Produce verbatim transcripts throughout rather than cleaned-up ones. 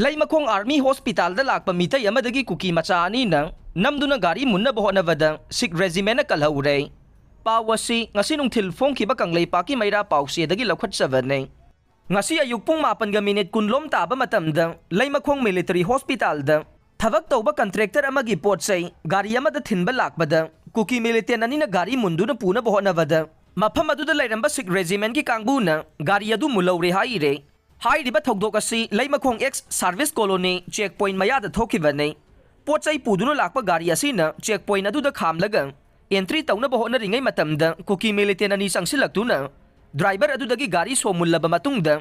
ꯂꯩꯃꯈꯣꯡ army ꯍꯣꯁꯄꯤꯇꯥꯜꯗ ꯂꯥꯛꯄ ꯃꯤꯇꯩ ꯑꯃꯗꯒꯤ ꯀꯨꯀꯤ ꯃꯆꯥ ꯑꯅꯤꯅ ꯅꯝꯗꯨꯅ ꯒꯥꯔꯤ ꯃꯨꯟꯅꯕ ꯍꯣꯠꯅꯕꯗ ꯁꯤꯈ ꯔꯦꯖꯤꯃꯦꯟꯅ ꯀꯜꯍꯧꯔꯦ꯫ ꯄꯥꯎ ꯑꯁꯤ ꯉꯁꯤ ꯅꯨꯡꯊꯤꯜ ꯐꯣꯡꯈꯤꯕ ꯀꯪꯂꯩꯄꯥꯛꯀꯤ ꯃꯩꯔꯥ ꯄꯥꯎꯆꯦꯗꯒꯤ ꯂꯧꯈꯠꯆꯕꯅꯤ꯫ ꯉꯁꯤ ꯑꯌꯨꯛ ꯄꯨꯡ ꯃꯥꯄꯟꯒ ꯃꯤꯅꯤꯠ ꯀꯨꯟ ꯂꯣꯝ ꯇꯥꯕ ꯃꯇꯝꯗ ꯂꯩꯃꯈꯣꯡ ꯃꯤꯂꯤꯇꯔꯤ ꯍꯣꯁꯄꯤꯇꯥꯜꯗ ꯊꯕꯛ ꯇꯧꯕ ꯀꯟꯇ꯭ꯔꯦꯛꯇꯔ ꯑꯃꯒꯤ ꯄꯣꯠ ꯆꯩ ꯒꯥꯔꯤ ꯑꯃꯗ ꯊꯤꯟꯕ ꯂꯥꯛꯄꯗ ꯀꯨꯀꯤ ꯃꯤꯂꯤꯇꯦꯟ ꯑꯅꯤꯅ ꯒꯥꯔꯤ ꯃꯨꯟꯗꯨꯅ ꯄꯨꯅꯕ ꯍꯣꯠꯅꯕꯗ ꯃꯐꯝ ꯑꯗꯨꯗ ꯂꯩꯔꯝꯕ ꯁꯤꯈ ꯔꯦꯖꯤꯃꯦꯟꯒꯤ ꯀꯥꯡꯕꯨꯅ ꯒꯥꯔꯤ ꯑꯗꯨ ꯃꯨꯜꯍꯧꯔꯦ ꯍꯥꯏꯔꯦ꯫ ꯍꯥꯏꯔꯤꯕ ꯊꯧꯗꯣꯛ ꯑꯁꯤ ꯂꯩꯃꯈꯣꯡ ex service colony check point ꯃꯌꯥꯗ ꯊꯣꯛꯈꯤꯕꯅꯤ꯫ ꯄꯣꯠ ꯆꯩ ꯄꯨꯗꯨꯅ ꯂꯥꯛꯄ ꯒꯥꯔꯤ ꯑꯁꯤꯅ ꯆꯦꯛ ꯄꯣꯏꯟ ꯑꯗꯨꯗ ꯈꯥꯝꯂꯒ ꯑꯦꯟꯇ꯭ꯔꯤ ꯇꯧꯅꯕ ꯍꯣꯠꯅꯔꯤꯉꯩ ꯃꯇꯝꯗ ꯀꯨꯀꯤ ꯃꯤꯂꯤꯇꯦꯟ ꯑꯅꯤ ꯆꯪꯁꯤꯜꯂꯛꯇꯨꯅ ꯗ꯭ꯔꯥꯏꯚꯔ ꯑꯗꯨꯗꯒꯤ ꯒꯥꯔꯤ ꯁꯣ ꯃꯨꯜꯂꯕ ꯃꯇꯨꯡꯗ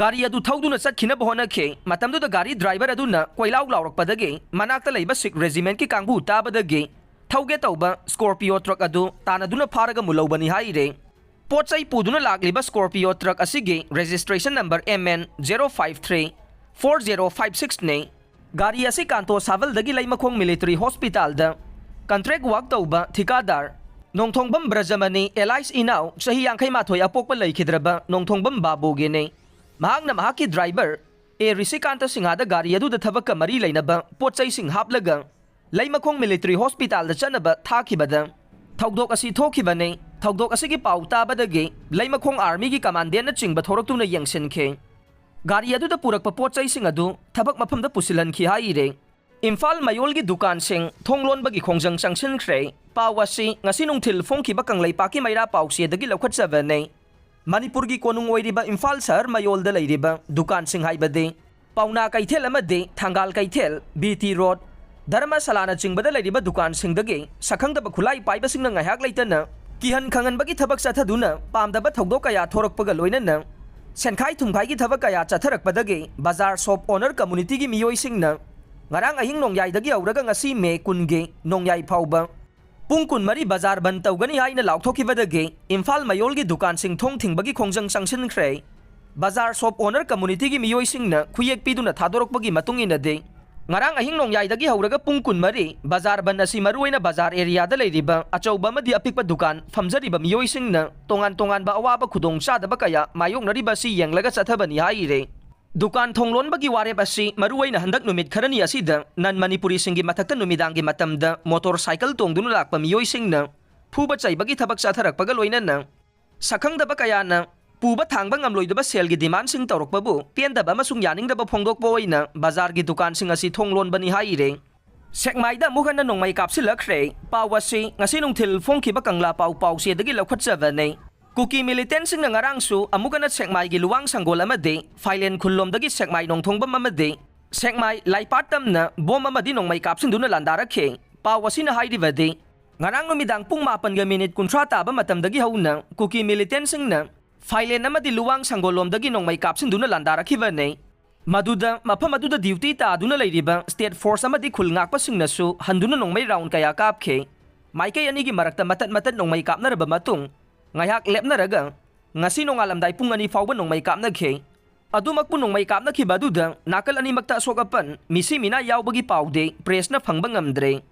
ꯒꯥꯔꯤ ꯑꯗꯨ ꯊꯧꯗꯨꯅ ꯆꯠꯈꯤꯅꯕ ꯍꯣꯠꯅꯈꯤ꯫ ꯃꯇꯝꯗꯨꯗ ꯒꯥꯔꯤ ꯗ꯭ꯔꯥꯏꯚꯔ ꯑꯗꯨꯅ ꯀꯣꯏꯂꯥꯎ ꯂꯥꯎꯔꯛꯄꯗꯒꯤ ꯃꯅꯥꯛꯇ ꯂꯩꯕ ꯁꯤꯈ ꯔꯦꯖꯤꯃꯦꯟꯠꯀꯤ ꯀꯥꯡꯕꯨ ꯇꯥꯕꯗꯒꯤ ꯊꯧꯒꯦ ꯇꯧꯕ ꯁ꯭ꯀꯣꯔꯄꯤꯌꯣ ꯇ꯭ꯔꯛ ꯑꯗꯨ ꯇꯥꯟꯅꯗꯨꯅ ꯐꯥꯔꯒ ꯃꯨꯜꯍꯧꯕꯅꯤ ꯍꯥꯏꯔꯦ꯫ ꯄꯣꯠ ꯆꯩ ꯄꯨꯗꯨꯅ ꯂꯥꯛꯂꯤꯕ ꯁ꯭ꯀꯣꯔꯄꯤꯌꯣ ꯇ꯭ꯔꯛ ꯑꯁꯤꯒꯤ registration number M N zero five three four zero five six ꯅꯤ꯫ ꯒꯥꯔꯤ ꯑꯁꯤ ꯀꯥꯟꯇꯣ ꯁꯥꯕꯜꯗꯒꯤ ꯂꯩꯃꯈꯣꯡ ꯃꯤꯂꯤꯇꯔꯤ ꯍꯣꯁꯄꯤꯇꯥꯜꯗ ꯀꯟꯇ꯭ꯔꯦꯛ ꯋꯥꯔꯛ ꯇꯧꯕ ꯊꯤꯀꯥꯗꯥꯔ ꯅꯣꯡꯊꯣꯡꯕꯝ ꯕ꯭ꯔꯖꯃꯅꯤ alias ꯏꯅꯥꯎ ꯆꯍꯤ ꯌꯥꯡꯈꯩ ꯃꯥꯊꯣꯏ ꯑꯄꯣꯛꯄ ꯂꯩꯈꯤꯗ꯭ꯔꯕ ꯅꯣꯡꯊꯣꯡꯕꯝ ꯕꯥꯕꯨꯒꯤꯅꯤ꯫ ꯃꯍꯥꯛꯅ ꯃꯍꯥꯛꯀꯤ ꯗ꯭ꯔꯥꯏꯚꯔ ꯑꯦ ꯔꯤꯁꯤꯀꯥꯟꯇ ꯁꯤꯡꯍꯗ ꯒꯥꯔꯤ ꯑꯗꯨꯗ ꯊꯕꯛꯀ ꯃꯔꯤ ꯂꯩꯅꯕ ꯄꯣꯠ ꯆꯩꯁꯤꯡ ꯍꯥꯞꯂꯒ ꯂꯩꯃꯈꯣꯡ ꯃꯤꯂꯤꯇꯔꯤ ꯍꯣꯁꯄꯤꯇꯥꯜꯗ ꯆꯠꯅꯕ ꯊꯥꯈꯤꯕꯗ ꯊꯧꯗꯣꯛ ꯑꯁꯤ ꯊꯣꯛꯈꯤꯕꯅꯤ꯫ ꯊꯧꯗꯣꯛ ꯑꯁꯤꯒꯤ ꯄꯥꯎ ꯇꯥꯕꯗꯒꯤ ꯂꯩꯃꯈꯣꯡ ꯑꯥꯔꯃꯤꯒꯤ ꯀꯃꯥꯟꯗꯦꯟꯅꯆꯤꯡꯕ ꯊꯣꯔꯛꯇꯨꯅ ꯌꯦꯡꯁꯤꯟꯈꯤ꯫ ꯒꯥꯔꯤ ꯑꯗꯨꯗ ꯄꯨꯔꯛꯄ ꯄꯣꯠ ꯆꯩꯁꯤꯡ ꯑꯗꯨ ꯊꯕꯛ ꯃꯐꯝꯗ ꯄꯨꯁꯤꯜꯍꯟꯈꯤ ꯍꯥꯏꯔꯦ꯫ ꯏꯝꯐꯥꯜ ꯃꯌꯣꯜꯒꯤ ꯗꯨꯀꯥꯟꯁꯤꯡ ꯊꯣꯡ ꯂꯣꯟꯕꯒꯤ ꯈꯣꯡꯖꯪ ꯆꯪꯁꯤꯟꯈ꯭ꯔꯦ꯫ ꯄꯥꯎ ꯑꯁꯤ ꯉꯁꯤ ꯅꯨꯡꯊꯤꯜ ꯐꯣꯡꯈꯤꯕ ꯀꯪꯂꯩꯄꯥꯛꯀꯤ ꯃꯩꯔꯥ ꯄꯥꯎꯆꯦꯗꯒꯤ ꯂꯧꯈꯠꯆꯕꯅꯤ꯫ ꯃꯅꯤꯄꯨꯔꯒꯤ ꯀꯣꯅꯨꯡ ꯑꯣꯏꯔꯤꯕ ꯏꯝꯐꯥꯜ ꯁꯍꯔ ꯃꯌꯣꯜꯗ ꯂꯩꯔꯤꯕ ꯗꯨꯀꯥꯟꯁꯤꯡ ꯍꯥꯏꯕꯗꯤ ꯄꯥꯎꯅꯥ ꯀꯩꯊꯦꯜ ꯑꯃꯗꯤ ꯊꯪꯒꯥꯜ ꯀꯩꯊꯦꯜ, B T Road, ꯙꯔꯃꯁꯥꯂꯥꯅꯆꯤꯡꯕꯗ ꯂꯩꯔꯤꯕ ꯗꯨꯀꯥꯟꯁꯤꯡꯗꯒꯤ ꯁꯛꯈꯪꯗꯕ ꯈꯨꯠꯂꯥꯏ ꯄꯥꯏꯕꯁꯤꯡꯅ ꯉꯥꯏꯍꯥꯛ ꯂꯩꯇꯅ ꯀꯤꯍꯟ ꯈꯪꯍꯟꯕꯒꯤ ꯊꯕꯛ ꯆꯠꯊꯗꯨꯅ ꯄꯥꯝꯗꯕ ꯊꯧꯗꯣꯛ ꯀꯌꯥ ꯊꯣꯔꯛꯄꯒ ꯂꯣꯏꯅꯅ ꯁꯦꯟꯈꯥꯏ ꯊꯨꯝꯈꯥꯏꯒꯤ ꯊꯕꯛ ꯀꯌꯥ ꯆꯠꯊꯔꯛꯄꯗꯒꯤ ꯕꯖꯥꯔ ꯁꯣꯞ ꯑꯣꯅꯔ ꯀꯝꯃꯨꯅꯤꯇꯤꯒꯤ ꯃꯤꯑꯣꯏꯁꯤꯡꯅ ꯉꯔꯥꯡ ꯑꯍꯤꯡ ꯅꯣꯡꯌꯥꯏꯗꯒꯤ ꯍꯧꯔꯒ ꯉꯁꯤ ꯃꯦ ꯀꯨꯟꯒꯤ ꯅꯣꯡꯌꯥꯏ ꯐꯥꯎꯕ ꯄꯨꯡ ꯀꯨꯟꯃꯔꯤ ꯕꯖꯥꯔ ꯕꯟ ꯇꯧꯒꯅꯤ ꯍꯥꯏꯅ ꯂꯥꯎꯊꯣꯛꯈꯤꯕꯗꯒꯤ ꯏꯝꯐꯥꯜ ꯃꯌꯣꯜꯒꯤ ꯗꯨꯀꯥꯟꯁꯤꯡ ꯊꯣꯡ ꯊꯤꯡꯕꯒꯤ ꯈꯣꯡꯖꯪ ꯆꯪꯁꯤꯟꯈ꯭ꯔꯦ꯫ ꯕꯖꯥꯔ ꯁꯣꯞ ꯑꯣꯅꯔ ꯀꯝꯃꯨꯅꯤꯇꯤꯒꯤ ꯃꯤꯑꯣꯏꯁꯤꯡꯅ ꯈꯨꯌꯦꯛ ꯄꯤꯗꯨꯅ ꯊꯥꯗꯣꯔꯛꯄꯒꯤ ꯃꯇꯨꯡ ꯏꯟꯅꯗꯤ, ꯉꯔꯥꯡ ꯑꯍꯤꯡ ꯅꯣꯡꯌꯥꯏꯗꯒꯤ ꯍꯧꯔꯒ ꯄꯨꯡ ꯀꯨꯟꯃꯔꯤ ꯕꯖꯥꯔ ꯕꯟ ꯑꯁꯤ ꯃꯔꯨꯑꯣꯏꯅ ꯕꯖꯥꯔ ꯑꯦꯔꯤꯌꯥꯗ ꯂꯩꯔꯤꯕ ꯑꯆꯧꯕ ꯑꯃꯗꯤ ꯑꯄꯤꯛꯄ ꯗꯨꯀꯥꯟ ꯐꯝꯖꯔꯤꯕ ꯃꯤꯑꯣꯏꯁꯤꯡꯅ ꯇꯣꯉꯥꯟ ꯇꯣꯉꯥꯟꯕ ꯑꯋꯥꯕ ꯈꯨꯗꯣꯡꯆꯥꯗꯕ ꯀꯌꯥ ꯃꯥꯌꯣꯛꯅꯔꯤꯕ ꯑꯁꯤ ꯌꯦꯡꯂꯒ ꯆꯠꯊꯕꯅꯤ ꯍꯥꯏꯔꯦ꯫ ꯗꯨꯀꯥꯟ ꯊꯣꯡ ꯂꯣꯟꯕꯒꯤ ꯋꯥꯔꯦꯞ ꯑꯁꯤ ꯃꯔꯨꯑꯣꯏꯅ ꯍꯟꯗꯛ ꯅꯨꯃꯤꯠ ꯈꯔꯅꯤ ꯑꯁꯤꯗ ꯅꯟ ꯃꯅꯤꯄꯨꯔꯤꯁꯤꯡꯒꯤ ꯃꯊꯛꯇ ꯅꯨꯃꯤꯗꯥꯡꯒꯤ ꯃꯇꯝꯗ ꯃꯣꯇꯣꯔ ꯁꯥꯏꯀꯜ ꯇꯣꯡꯗꯨꯅ ꯂꯥꯛꯄ ꯃꯤꯑꯣꯏꯁꯤꯡꯅ ꯐꯨꯕ ꯆꯩꯕꯒꯤ ꯊꯕꯛ ꯆꯠꯊꯔꯛꯄꯒ ꯂꯣꯏꯅꯅ ꯁꯛꯈꯪꯗꯕ ꯀꯌꯥꯅ ꯄꯨꯕ ꯊꯥꯡꯕ ꯉꯝꯂꯣꯏꯗꯕ ꯁꯦꯜꯒꯤ ꯗꯤꯃꯥꯟꯁꯤꯡ ꯇꯧꯔꯛꯄꯕꯨ ꯄꯦꯟꯗꯕ ꯑꯃꯁꯨꯡ ꯌꯥꯅꯤꯡꯗꯕ ꯐꯣꯡꯗꯣꯛꯄ ꯑꯣꯏꯅ ꯕꯖꯥꯔꯒꯤ ꯗꯨꯀꯥꯟꯁꯤꯡ ꯑꯁꯤ ꯊꯣꯡ ꯂꯣꯟꯕꯅꯤ ꯍꯥꯏꯔꯦ꯫ ꯁꯦꯛꯃꯥꯏꯗ ꯑꯃꯨꯛ ꯍꯟꯅ ꯅꯣꯡꯃꯩ ꯀꯥꯞꯁꯤꯜꯂꯛꯈ꯭ꯔꯦ꯫ ꯄꯥꯎ ꯑꯁꯤ ꯉꯁꯤ ꯅꯨꯡꯊꯤꯜ ꯐꯣꯡꯈꯤꯕ ꯀꯪꯂꯥ ꯄꯥꯎ ꯄꯥꯎꯆꯦꯗꯒꯤ ꯂꯧꯈꯠꯆꯕꯅꯦ꯫ ꯀꯨꯀꯤ ꯃꯤꯂꯤꯇꯦꯟꯁꯤꯡꯅ ꯉꯔꯥꯡꯁꯨ ꯑꯃꯨꯛ ꯍꯟꯅ ꯁꯦꯛꯃꯥꯏꯒꯤ ꯂꯨꯋꯥꯡ ꯁꯪꯒꯣꯜ ꯑꯃꯗꯤ ꯐꯥꯏꯂꯦꯟ ꯈꯨꯜꯂꯣꯝꯗꯒꯤ ꯁꯦꯛꯃꯥꯏ ꯅꯣꯡꯊꯣꯡꯕꯝ ꯑꯃꯗꯤ ꯁꯦꯛꯃꯥꯏ ꯂꯥꯏꯄꯥꯠ ꯇꯝꯅ ꯕꯣꯝ ꯑꯃꯗꯤ ꯅꯣꯡꯃꯩ ꯀꯥꯞꯁꯤꯟꯗꯨꯅ ꯂꯥꯟꯗꯥꯔꯛꯈꯤ꯫ ꯄꯥꯎ ꯑꯁꯤꯅ ꯍꯥꯏꯔꯤꯕꯗꯤ, ꯉꯔꯥꯡ ꯅꯨꯃꯤꯗꯥꯡ ꯄꯨꯡ ꯃꯥꯄꯟꯒ ꯃꯤꯅꯤꯠ ꯀꯨꯟꯊ꯭ꯔꯥ ꯇꯥꯕ ꯃꯇꯝꯗꯒꯤ ꯍꯧꯅ ꯀꯨꯀꯤ ꯃꯤꯂꯤꯇꯦꯟꯁꯤꯡꯅ ꯐꯥꯏꯂꯦꯟ ꯑꯃꯗꯤ ꯂꯨꯋꯥꯡ ꯁꯪꯒꯣꯜꯂꯣꯝꯗꯒꯤ ꯅꯣꯡꯃꯩ ꯀꯥꯞꯁꯤꯟꯗꯨꯅ ꯂꯥꯟꯗꯥꯔꯛꯈꯤꯕꯅꯤ꯫ ꯃꯗꯨꯗ ꯃꯐꯝ ꯑꯗꯨꯗ ꯗ꯭ꯌꯨꯇꯤ ꯇꯥꯗꯨꯅ ꯂꯩꯔꯤꯕ ꯁ꯭ꯇꯦꯠ ꯐꯣꯔꯁ ꯑꯃꯗꯤ ꯈꯨꯜ ꯉꯥꯛꯄꯁꯤꯡꯅꯁꯨ ꯍꯟꯗꯨꯅ ꯅꯣꯡꯃꯩ ꯔꯥꯎꯟ ꯀꯌꯥ ꯀꯥꯞꯈꯤ꯫ ꯃꯥꯏꯀꯩ ꯑꯅꯤꯒꯤ ꯃꯔꯛꯇ ꯃꯇꯠ ꯃꯇꯠ ꯅꯣꯡꯃꯩ ꯀꯥꯞꯅꯔꯕ ꯃꯇꯨꯡ, ꯉꯥꯏꯍꯥꯛ ꯂꯦꯞꯅꯔꯒ ꯉꯁꯤ ꯅꯣꯡꯉꯥꯜꯂꯝꯗꯥꯏ ꯄꯨꯡ ꯑꯅꯤ ꯐꯥꯎꯕ ꯅꯣꯡꯃꯩ ꯀꯥꯞꯅꯈꯤ꯫ ꯑꯗꯨꯃꯛꯄꯨ ꯅꯣꯡꯃꯩ ꯀꯥꯞꯅꯈꯤꯕ ꯑꯗꯨꯗ ꯅꯥꯀꯜ ꯑꯅꯤꯃꯛꯇ ꯑꯁꯣꯛ ꯑꯄꯟ, ꯃꯤꯁꯤ ꯃꯤꯅꯥ ꯌꯥꯎꯕꯒꯤ ꯄꯥꯎꯗꯤ ꯄ꯭ꯔꯦꯁꯅ ꯐꯪꯕ ꯉꯝꯗ꯭ꯔꯦ꯫